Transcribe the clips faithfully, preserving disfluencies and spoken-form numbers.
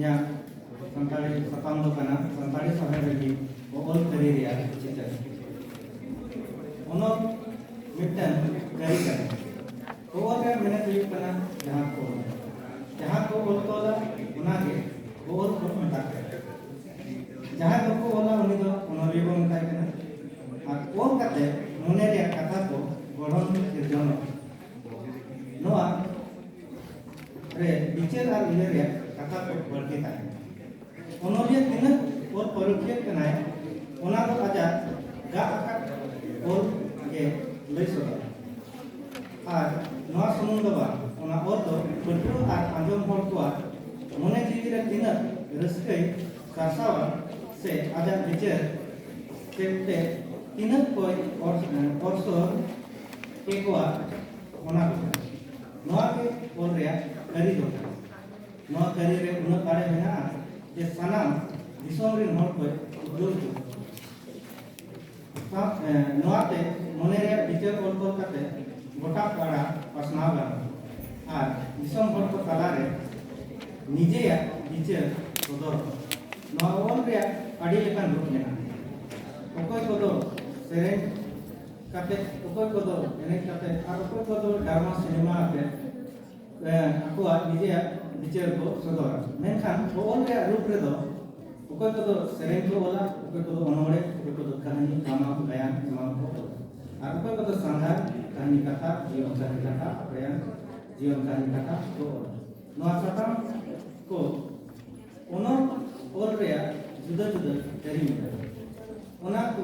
ᱤᱧᱟᱹᱜ ᱥᱟᱱᱛᱟᱲᱤ ᱥᱟᱛᱟᱢ ᱫᱚ ᱠᱟᱱᱟ ᱥᱟᱱᱛᱟᱲᱤ ᱥᱟᱶᱦᱮᱫ ᱨᱮ ᱢᱤᱫ ᱚᱞ ᱠᱟᱹᱨᱤ ᱨᱮᱭᱟᱜ ᱪᱤᱛᱟᱹᱨ᱾ ᱚᱱᱚᱞ ᱢᱤᱫᱴᱟᱝ ᱠᱟᱹᱨᱤ ᱠᱟᱱᱟ᱾ ᱚᱞ ᱨᱮᱭᱟᱜ ᱢᱮᱱᱮᱫ ᱦᱩᱭᱩᱜ ᱠᱟᱱᱟ ᱡᱟᱦᱟᱸ ᱠᱚ ᱚᱞ, ᱡᱟᱦᱟᱸ ᱠᱚ ᱚᱞ ᱛᱚᱞᱟ, ᱚᱱᱟᱜᱮ ᱚᱞ ᱠᱚ ᱢᱮᱛᱟᱜ ᱠᱟᱱᱟ᱾ ᱡᱟᱦᱟᱸᱭ ᱵᱟᱠᱚ ᱚᱞᱟ ᱩᱱᱤ ᱫᱚ ᱚᱱᱚᱞᱤᱭᱟᱹ ᱵᱚᱱ ᱢᱮᱛᱟᱭ ᱠᱟᱱᱟ᱾ ᱟᱨ ᱚᱞ ᱠᱟᱛᱮ ᱢᱚᱱᱮ ᱨᱮᱭᱟᱜ ᱠᱟᱛᱷᱟ ᱠᱚ ᱜᱚᱲᱦᱚᱱ ᱥᱤᱨᱡᱚᱱᱚᱜᱼᱟ᱾ ᱱᱚᱣᱟ ᱨᱮ ᱵᱤᱪᱟᱹᱨ ᱟᱨ ᱩᱭᱦᱟᱹᱨ ᱨᱮᱭᱟᱜ ᱠᱟᱛᱷᱟ ᱠᱚ ᱵᱟᱹᱲᱛᱤ ᱛᱟᱦᱮᱱᱟ᱾ ᱚᱱᱚᱞᱤᱭᱟᱹ ᱛᱤᱱᱟᱹᱜ ᱚᱞ ᱯᱟᱹᱨᱩᱠᱷᱤᱭᱟᱹ ᱠᱟᱱᱟᱭ, ᱚᱱᱟ ᱫᱚ ᱟᱡᱟᱜ ᱜᱟᱜ ᱟᱠᱟᱫ ᱚᱞ ᱜᱮ ᱞᱟᱹᱭ ᱥᱚᱫᱚᱨᱟ᱾ ᱟᱨ ᱱᱚᱣᱟ ᱥᱩᱢᱩᱝ ᱫᱚ ᱵᱟᱝ, ᱚᱱᱟ ᱚᱞ ᱫᱚ ᱯᱟᱹᱴᱷᱩᱣᱟᱹ ᱟᱨ ᱟᱸᱡᱚᱢ ᱦᱚᱲ ᱠᱚᱣᱟᱜ ᱢᱚᱱᱮ ᱡᱤᱣᱤ ᱨᱮ ᱛᱤᱱᱟᱹᱜ ᱨᱟᱹᱥᱠᱟᱹᱭ ᱥᱟᱨᱥᱟᱣᱟ ᱥᱮ ᱟᱡᱟᱜ ᱵᱤᱪᱟᱹᱨ ᱛᱮ ᱛᱤᱱᱟᱹᱜ ᱠᱚᱭ ᱚᱨ-, ᱚᱨᱥᱚᱨ ᱠᱮᱠᱚᱣᱟ, ᱚᱱᱟ ᱠᱚ ᱠᱟᱱᱟ᱾ ᱱᱚᱣᱟ ᱜᱮ ᱚᱞ ᱨᱮᱭᱟᱜ ᱠᱟᱹᱨᱤ ᱫᱚ ᱠᱟᱱᱟ᱾ ᱱᱚᱣᱟ ᱠᱟᱹᱨᱤ ᱨᱮ ᱩᱱᱟᱹᱜ ᱫᱟᱲᱮ ᱢᱮᱱᱟᱜᱼᱟ ᱡᱮ ᱥᱟᱱᱟᱢ ᱫᱤᱥᱚᱢ ᱨᱮᱱ ᱦᱚᱲ ᱠᱚᱭ ᱩᱫᱽᱜᱟᱹᱣ ᱦᱚᱪᱚ ᱠᱚᱣᱟ᱾ ᱥᱟᱶ-, ᱮ, ᱱᱚᱣᱟᱛᱮ ᱢᱚᱱᱮ ᱨᱮᱭᱟᱜ ᱵᱤᱪᱟᱹᱨ ᱚᱞ ᱛᱚᱞ ᱠᱟᱛᱮ ᱜᱚᱴᱟ ᱯᱟᱲᱟ ᱯᱟᱥᱱᱟᱣ ᱜᱟᱱᱚᱜᱼᱟ ᱟᱨ ᱫᱤᱥᱚᱢ ᱦᱚᱲ ᱠᱚ ᱛᱟᱞᱟᱨᱮ ᱱᱤᱡᱮᱭᱟᱜ ᱵᱤᱪᱟᱹᱨ ᱥᱚᱫᱚᱨᱚᱜᱼᱟ᱾ ᱱᱚᱣᱟ ᱚᱞ ᱨᱮᱭᱟᱜ ᱟᱹᱰᱤ ᱞᱮᱠᱟᱱ ᱨᱩᱯ ᱢᱮᱱᱟᱜᱼᱟ᱾ ᱚᱠᱚᱭ ᱠᱚᱫᱚ ᱥᱮᱨᱮᱧ ᱠᱟᱛᱮ, ᱚᱠᱚᱭ ᱠᱚᱫᱚ ᱮᱱᱮᱡ ᱠᱟᱛᱮ, ᱟᱨ ᱚᱠᱚᱭ ᱠᱚᱫᱚ ᱰᱨᱟᱢᱟ ᱥᱤᱱᱮᱢᱟ ᱟᱛᱮ, ᱮ, ᱟᱠᱚᱣᱟᱜ ᱱᱤᱡᱮᱭᱟᱜ ᱵᱤᱪᱟᱹᱨ ᱠᱚ ᱥᱚᱫᱚᱨᱟ᱾ ᱢᱮᱱᱠᱷᱟᱱ ᱚᱞ ᱨᱮᱭᱟᱜ ᱨᱩᱯ ᱨᱮᱫᱚ ᱚᱠᱚᱭ ᱠᱚᱫᱚ ᱥᱮᱨᱮᱧ ᱠᱚ ᱚᱞᱟ, ᱚᱠᱚᱭ ᱠᱚᱫᱚ ᱚᱱᱚᱬᱦᱮ, ᱚᱠᱚᱭ ᱠᱚᱫᱚ ᱠᱟᱹᱦᱱᱤ, ᱜᱟᱢᱟᱢ, ᱜᱟᱭᱟᱱ ᱮᱢᱟᱱ ᱠᱚ ᱚᱞᱟ᱾ ᱟᱨ ᱚᱠᱚᱭ ᱠᱚᱫᱚ ᱥᱟᱸᱜᱷᱟᱨ, ᱠᱟᱹᱦᱱᱤ ᱠᱟᱛᱷᱟ, ᱡᱤᱭᱚᱱ ᱠᱟᱹᱦᱱᱤ ᱠᱟᱛᱷᱟ, ᱟᱯᱲᱮᱭᱟᱱ ᱡᱤᱭᱚᱱ ᱠᱟᱹᱦᱱᱤ ᱠᱟᱛᱷᱟ ᱠᱚ ᱚᱞᱟ᱾ ᱱᱚᱣᱟ ᱥᱟᱛᱟᱢ ᱠᱚ ᱚᱱᱚᱞ ᱚᱞ ᱨᱮᱭᱟᱜ ᱡᱩᱫᱟᱹ ᱡᱩᱫᱟᱹ ᱠᱟᱹᱨᱤ ᱢᱮᱱᱟᱜᱼᱟ᱾ ᱚᱱᱟ ᱠᱚ,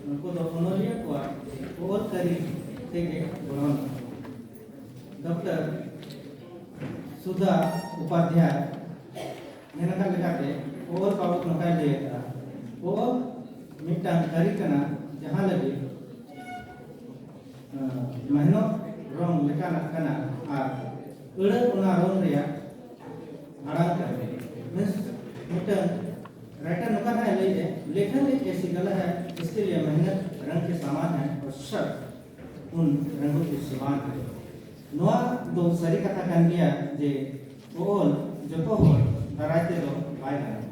ᱩᱱᱠᱩ ᱫᱚ ᱚᱱᱚᱞᱤᱭᱟᱹ ᱠᱚᱣᱟᱜ ᱚᱞ ᱠᱟᱹᱨᱤ ᱛᱮᱜᱮ ᱜᱚᱲᱦᱚᱱ᱾ ᱰᱚᱠᱴᱚᱨ ᱥᱩᱫᱷᱟ ᱩᱯᱟᱫᱷᱭᱟᱭ ᱢᱮᱱ ᱟᱠᱟᱫ ᱞᱮᱠᱟᱛᱮ ᱚᱞ ᱵᱟᱵᱚᱫ ᱱᱚᱝᱠᱟᱭ ᱞᱟᱹᱭ ᱟᱠᱟᱫᱼᱟ, ᱚᱞ ᱢᱤᱫᱴᱟᱝ ᱠᱟᱹᱨᱤ ᱠᱟᱱᱟ ᱡᱟᱦᱟᱸ ᱞᱟᱹᱜᱤᱫ ᱢᱮᱦᱱᱚᱛ ᱨᱚᱝ ᱞᱮᱠᱟᱱᱟᱜ ᱠᱟᱱᱟ ᱟᱨ ᱟᱹᱲᱟᱹ ᱚᱱᱟ ᱨᱚᱝ ᱨᱮᱭᱟᱜ ᱟᱲᱟᱝ ᱠᱟᱱᱟ᱾ ᱢᱤᱫᱴᱟᱝ ᱨᱟᱭᱴᱟᱨ ᱱᱚᱝᱠᱟ ᱱᱟᱜ ᱞᱟᱹᱭᱮᱫᱼᱟ, ᱞᱮᱠᱷᱱ ᱮᱠ ᱮᱥᱤ ᱠᱟᱞᱟ ᱦᱟᱭ ᱡᱤᱥᱠᱮ ᱞᱤᱭᱮ ᱢᱮᱦᱱᱚᱛ ᱨᱚᱝ ᱠᱮ ᱥᱟᱢᱟᱱ ᱦᱟᱭ ᱚᱨ ᱥᱟᱵᱫ ᱩᱱ ᱨᱚᱝᱜᱚ ᱠᱮ ᱥᱟᱢᱟᱱ ᱦᱟᱭ᱾ ᱱᱚᱣᱟ ᱫᱚ ᱥᱟᱹᱨᱤ ᱠᱟᱛᱷᱟ ᱠᱟᱱ ᱜᱮᱭᱟ ᱡᱮ ᱚᱞ ᱡᱚᱛᱚ ᱦᱚᱲ ᱫᱟᱨᱟᱭ ᱛᱮᱫᱚ ᱵᱟᱭ ᱜᱟᱱᱚᱜᱼᱟ᱾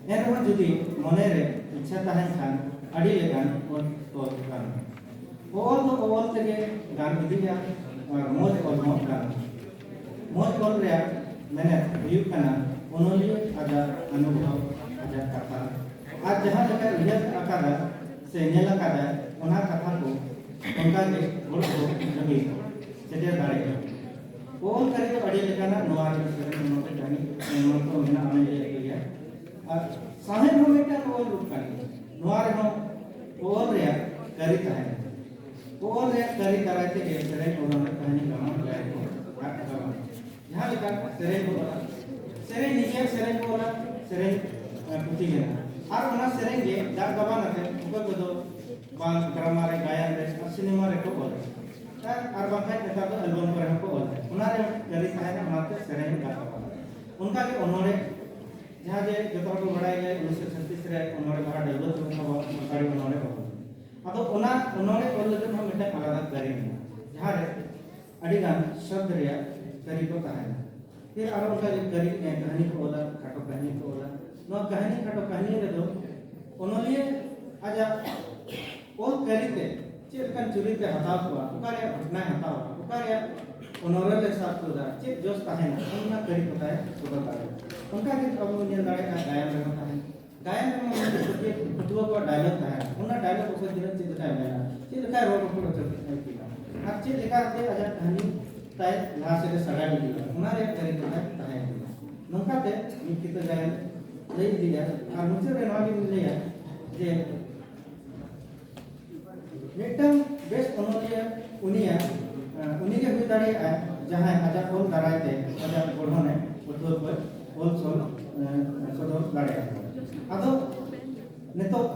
ᱮᱱᱨᱮᱦᱚᱸ ᱡᱩᱫᱤ ᱢᱚᱱᱮᱨᱮ ᱤᱪᱪᱷᱟ ᱛᱟᱦᱮᱱ ᱠᱷᱟᱱ ᱟᱹᱰᱤ ᱞᱮᱠᱟᱱ ᱚᱞ ᱚᱞ ᱜᱟᱱᱚᱜᱼᱟ᱾ ᱚᱞ ᱫᱚ ᱚᱞ ᱛᱮᱜᱮ ᱜᱟᱱ ᱤᱫᱤᱜᱼᱟ ᱟᱨ ᱢᱚᱡᱽ ᱚᱞ ᱦᱚᱸ ᱜᱟᱱᱚᱜᱼᱟ᱾ ᱢᱚᱡᱽ ᱚᱞ ᱨᱮᱭᱟᱜ ᱢᱮᱱᱮᱫ ᱦᱩᱭᱩᱜ ᱠᱟᱱᱟ ᱚᱱᱚᱞᱤᱭᱟᱹ ᱟᱡᱟᱜ ᱚᱱᱩᱵᱷᱚᱵ, ᱟᱡᱟᱜ ᱠᱟᱛᱷᱟ ᱟᱨ ᱡᱟᱦᱟᱸ ᱞᱮᱠᱟᱭ ᱩᱭᱦᱟᱹᱨ ᱟᱠᱟᱫᱟ ᱥᱮ ᱧᱮᱞ ᱟᱠᱟᱫᱟ, ᱚᱱᱟ ᱠᱟᱛᱷᱟ ᱠᱚ ᱚᱱᱠᱟ ᱜᱮ ᱦᱚᱲ ᱠᱚ ᱞᱟᱹᱜᱤᱫ ᱥᱮᱴᱮᱨ ᱫᱟᱲᱮᱭᱟᱜᱼᱟ᱾ ᱚᱞ ᱠᱟᱹᱨᱤ ᱫᱚ ᱟᱹᱰᱤ ᱞᱮᱠᱟᱱᱟ᱾ ᱱᱚᱣᱟ ᱨᱮ ᱥᱮᱨᱮᱧ, ᱚᱱᱚᱬᱦᱮ, ᱠᱟᱹᱦᱱᱤ ᱮᱢᱟᱱ ᱠᱚ ᱢᱮᱱᱟᱜᱼᱟ, ᱚᱱᱟᱧ ᱞᱟᱹᱭ ᱟᱯᱮ ᱜᱮᱭᱟ᱾ ᱟᱨ ᱥᱟᱶᱦᱮᱫ ᱦᱚᱸ ᱢᱤᱫᱴᱟᱝ ᱚᱞ ᱨᱩᱯ ᱠᱟᱱ ᱜᱮᱭᱟ᱾ ᱱᱚᱣᱟ ᱨᱮᱦᱚᱸ ᱚᱞ ᱨᱮᱭᱟᱜ ᱠᱟᱹᱨᱤ ᱛᱟᱦᱮᱱᱟ᱾ ᱚᱞ ᱨᱮᱭᱟᱜ ᱠᱟᱹᱨᱤ ᱫᱟᱨᱟᱭ ᱛᱮᱜᱮ ᱥᱮᱨᱮᱧ, ᱚᱱᱚᱬᱦᱮ, ᱠᱟᱹᱦᱱᱤ, ᱜᱟᱢᱟᱢ, ᱜᱟᱭᱟᱱ ᱠᱚ ᱟᱨ ᱜᱟᱵᱟᱱ᱾ ᱡᱟᱦᱟᱸ ᱞᱮᱠᱟ ᱥᱮᱨᱮᱧ ᱠᱚ ᱚᱞᱟ, ᱥᱮᱨᱮᱧ ᱱᱤᱡᱮᱨ ᱥᱮᱨᱮᱧ ᱠᱚ ᱚᱞᱟ, ᱥᱮᱨᱮᱧ, ᱮ, ᱯᱩᱛᱷᱤ ᱵᱮᱱᱟᱜᱼᱟ᱾ ᱟᱨ ᱚᱱᱟ ᱥᱮᱨᱮᱧ ᱜᱮ ᱫᱟᱜ ᱜᱟᱵᱟᱱ ᱟᱛᱮ ᱚᱠᱚᱭ ᱠᱚᱫᱚ ᱵᱟᱝ ᱰᱨᱟᱢᱟ ᱨᱮ, ᱜᱟᱭᱟᱱ ᱨᱮ ᱟᱨ ᱥᱤᱱᱮᱢᱟ ᱨᱮᱠᱚ ᱚᱞᱟ᱾ ᱟᱨ, ᱟᱨ ᱵᱟᱝᱠᱷᱟᱱ ᱱᱮᱛᱟᱨ ᱫᱚ ᱮᱞᱵᱟᱢ ᱠᱚᱨᱮ ᱦᱚᱸᱠᱚ ᱚᱞᱟ᱾ ᱚᱱᱟ ᱨᱮ ᱠᱟᱹᱨᱤ ᱛᱟᱦᱮᱱᱟ, ᱚᱱᱟᱛᱮ ᱥᱮᱨᱮᱧ ᱫᱟᱜ ᱜᱟᱵᱟᱱ᱾ ᱚᱱᱠᱟ ᱜᱮ ᱚᱱᱚᱬᱦᱮ, ᱡᱟᱦᱟᱸ ᱡᱮ ᱡᱚᱛᱚ ᱦᱚᱲ ᱠᱚ ᱵᱟᱲᱟᱭ ᱜᱮᱭᱟ, ᱩᱱᱤᱥᱥᱚ ᱪᱷᱟᱵᱵᱤᱥ ᱨᱮ ᱚᱱᱚᱬᱦᱮ ᱵᱟᱦᱟ ᱰᱟᱹᱣᱨᱟᱹ ᱛᱮᱵᱚᱱ ᱟᱵᱚ ᱥᱟᱱᱛᱟᱲᱤ ᱚᱱᱚᱬᱦᱮ ᱚᱞ᱾ ᱟᱫᱚ ᱚᱱᱟ ᱚᱱᱚᱬᱦᱮ ᱚᱞ ᱞᱟᱹᱜᱤᱫ ᱦᱚᱸ ᱢᱤᱫᱴᱟᱝ ᱟᱞᱟᱫᱟ ᱠᱟᱹᱨᱤ ᱢᱮᱱᱟᱜᱼᱟ, ᱡᱟᱦᱟᱸ ᱨᱮ ᱟᱹᱰᱤ ᱜᱟᱱ ᱥᱚᱵᱫ ᱨᱮᱭᱟᱜ ᱠᱟᱹᱨᱤ ᱠᱚ ᱛᱟᱦᱮᱱᱟ᱾ ᱯᱷᱤᱨ ᱟᱨᱚ ᱚᱱᱠᱟ ᱜᱮ ᱠᱟᱹᱨᱤ, ᱮ, ᱠᱟᱹᱦᱱᱤ ᱠᱚ ᱚᱞᱟ, ᱠᱷᱟᱴᱚ ᱠᱟᱹᱦᱱᱤ ᱠᱚ ᱚᱞᱟ᱾ ᱱᱚᱣᱟ ᱠᱟᱹᱦᱱᱤ, ᱠᱷᱟᱴᱚ ᱠᱟᱹᱦᱱᱤ ᱨᱮᱫᱚ ᱚᱱᱚᱞᱤᱭᱟᱹ ᱟᱡᱟᱜ ᱚᱞ ᱠᱟᱹᱨᱤ ᱛᱮ ᱪᱮᱫ ᱞᱮᱠᱟᱱ ᱪᱩᱨᱤᱛ ᱮ ᱦᱟᱛᱟᱣ ᱠᱚᱣᱟ, ᱚᱠᱟ ᱨᱮᱭᱟᱜ ᱜᱷᱚᱴᱚᱱᱟᱭ ᱦᱟᱛᱟᱣᱟ, ᱚᱠᱟ ᱨᱮᱭᱟᱜ ᱚᱱᱚᱬᱦᱮ ᱞᱮ ᱥᱟᱵ ᱛᱩᱫᱟ, ᱪᱮᱫ ᱡᱚᱥ ᱛᱟᱦᱮᱱᱟ, ᱚᱱᱟ ᱠᱟᱹᱨᱤ ᱠᱚ ᱛᱟᱭ ᱥᱚᱫᱚᱨ ᱫᱟᱲᱮᱭᱟᱜᱼᱟ᱾ ᱚᱱᱠᱟ ᱜᱮ ᱟᱵᱚ ᱵᱚᱱ ᱧᱮᱞ ᱫᱟᱲᱮᱭᱟᱜᱼᱟ, ᱜᱟᱭᱟᱱ ᱨᱮᱦᱚᱸ ᱛᱟᱦᱮᱱᱟ᱾ ᱜᱟᱭᱟᱱ ᱨᱮᱢᱟ ᱢᱤᱫᱴᱮᱱ ᱯᱟᱹᱴᱷᱩᱣᱟᱹ, ᱯᱟᱹᱴᱷᱩᱣᱟᱹ ᱠᱚᱣᱟᱜ ᱰᱟᱭᱞᱚᱜ ᱛᱟᱦᱮᱱᱟ, ᱚᱱᱟ ᱰᱟᱭᱞᱚᱜ ᱚᱠᱚᱭ ᱛᱤᱱᱟᱹᱜ ᱪᱮᱫ ᱞᱮᱠᱟᱭ ᱢᱮᱱᱟ, ᱪᱮᱫ ᱞᱮᱠᱟᱭ ᱨᱚᱲ ᱨᱚᱯᱚᱲ ᱦᱚᱪᱚ ᱠᱮᱫ ᱠᱤᱱᱟ, ᱟᱨ ᱪᱮᱫ ᱞᱮᱠᱟᱛᱮ ᱟᱡᱟᱜ ᱠᱟᱹᱦᱱᱤ ᱛᱟᱭ ᱞᱟᱦᱟ ᱥᱮᱫ ᱮ ᱥᱟᱜᱟᱲ ᱤᱫᱤᱭᱟ, ᱚᱱᱟ ᱨᱮᱭᱟᱜ ᱠᱟᱹᱨᱤ ᱠᱚ ᱛᱟᱭ ᱛᱟᱦᱮᱸ ᱠᱟᱱᱟ᱾ ᱱᱚᱝᱠᱟᱛᱮ ᱢᱤᱫ ᱠᱤᱛᱟᱹ ᱜᱟᱭᱟᱱ ᱞᱟᱹᱭ ᱤᱫᱤᱭᱟ᱾ ᱟᱨ ᱢᱩᱪᱟᱹᱫ ᱨᱮ ᱱᱚᱣᱟ ᱜᱮᱧ ᱞᱟᱹᱭᱟ ᱡᱮ ᱢᱤᱫᱴᱟᱝ ᱵᱮᱥ ᱚᱱᱚᱞᱤᱭᱟᱹ ᱩᱱᱤᱭᱟᱜ, ᱟᱸ, ᱩᱱᱤᱜᱮ ᱦᱩᱭ ᱫᱟᱲᱮᱭᱟᱜᱼᱟ, ᱡᱟᱦᱟᱸᱭ ᱟᱡᱟᱜ ᱚᱞ ᱫᱟᱨᱟᱭ ᱛᱮ ᱟᱡᱟᱜ ᱜᱚᱲᱦᱚᱱᱮ ᱯᱟᱹᱴᱷᱩᱣᱟᱹ ᱠᱚ ᱚᱞ ᱥᱚᱞ, ᱟᱸ, ᱥᱚᱫᱚᱨ ᱫᱟᱲᱮᱭᱟᱜᱼᱟ᱾ ᱟᱫᱚ ᱱᱤᱛᱚᱜ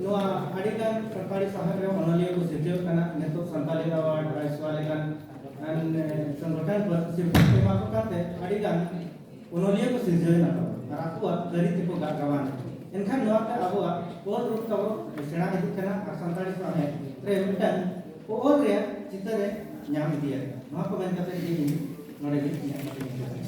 ᱱᱚᱣᱟ ᱟᱹᱰᱤᱜᱟᱱ ᱥᱟᱱᱛᱟᱲᱤ ᱥᱟᱶᱦᱮᱫ ᱨᱮ ᱚᱱᱚᱞᱤᱭᱟᱹ ᱠᱚ ᱥᱤᱨᱡᱟᱹᱣ ᱠᱟᱱᱟ᱾ ᱱᱤᱛᱚᱜ ᱥᱟᱱᱛᱟᱲᱤ ᱟᱣᱟᱨᱰ, ᱵᱟᱭᱥᱣᱟ ᱞᱮᱠᱟᱱ, ᱟᱸ, ᱥᱚᱝᱜᱚᱴᱷᱚᱱ ᱠᱚ ᱥᱤᱨᱯᱟᱹ ᱠᱚ ᱮᱢᱟ ᱠᱚ ᱠᱟᱱᱛᱮ ᱟᱹᱰᱤᱜᱟᱱ ᱚᱱᱚᱞᱤᱭᱟᱹ ᱠᱚ ᱥᱤᱨᱡᱟᱹᱣ ᱮᱱᱟ ᱛᱟᱵᱚᱱ ᱟᱨ ᱟᱠᱚᱣᱟᱜ ᱠᱟᱹᱨᱤ ᱛᱮᱠᱚ ᱜᱟᱜ ᱜᱟᱵᱟᱱ ᱮᱱᱟ᱾ ᱮᱱᱠᱷᱟᱱ ᱱᱚᱣᱟ ᱛᱮ ᱟᱵᱚᱣᱟᱜ ᱚᱞ ᱨᱩᱯ ᱛᱟᱵᱚ ᱥᱮᱬᱟ ᱤᱫᱤᱜ ᱠᱟᱱᱟ ᱟᱨ ᱥᱟᱱᱛᱟᱲᱤ ᱥᱟᱶᱦᱮᱫ ᱨᱮ ᱢᱤᱫᱴᱟᱝ ᱚᱞ ᱨᱮᱭᱟᱜ ᱪᱤᱛᱟᱹᱨ ᱮ ᱧᱟᱢ ᱤᱫᱤᱭᱮᱫᱟ᱾ ᱱᱚᱣᱟ ᱠᱚ ᱢᱮᱱ ᱠᱟᱛᱮ ᱜᱮ ᱤᱧ ᱱᱚᱰᱮ ᱜᱮ ᱤᱧᱟᱹᱜ ᱠᱟᱛᱷᱟᱧ ᱢᱩᱪᱟᱹᱫᱟ᱾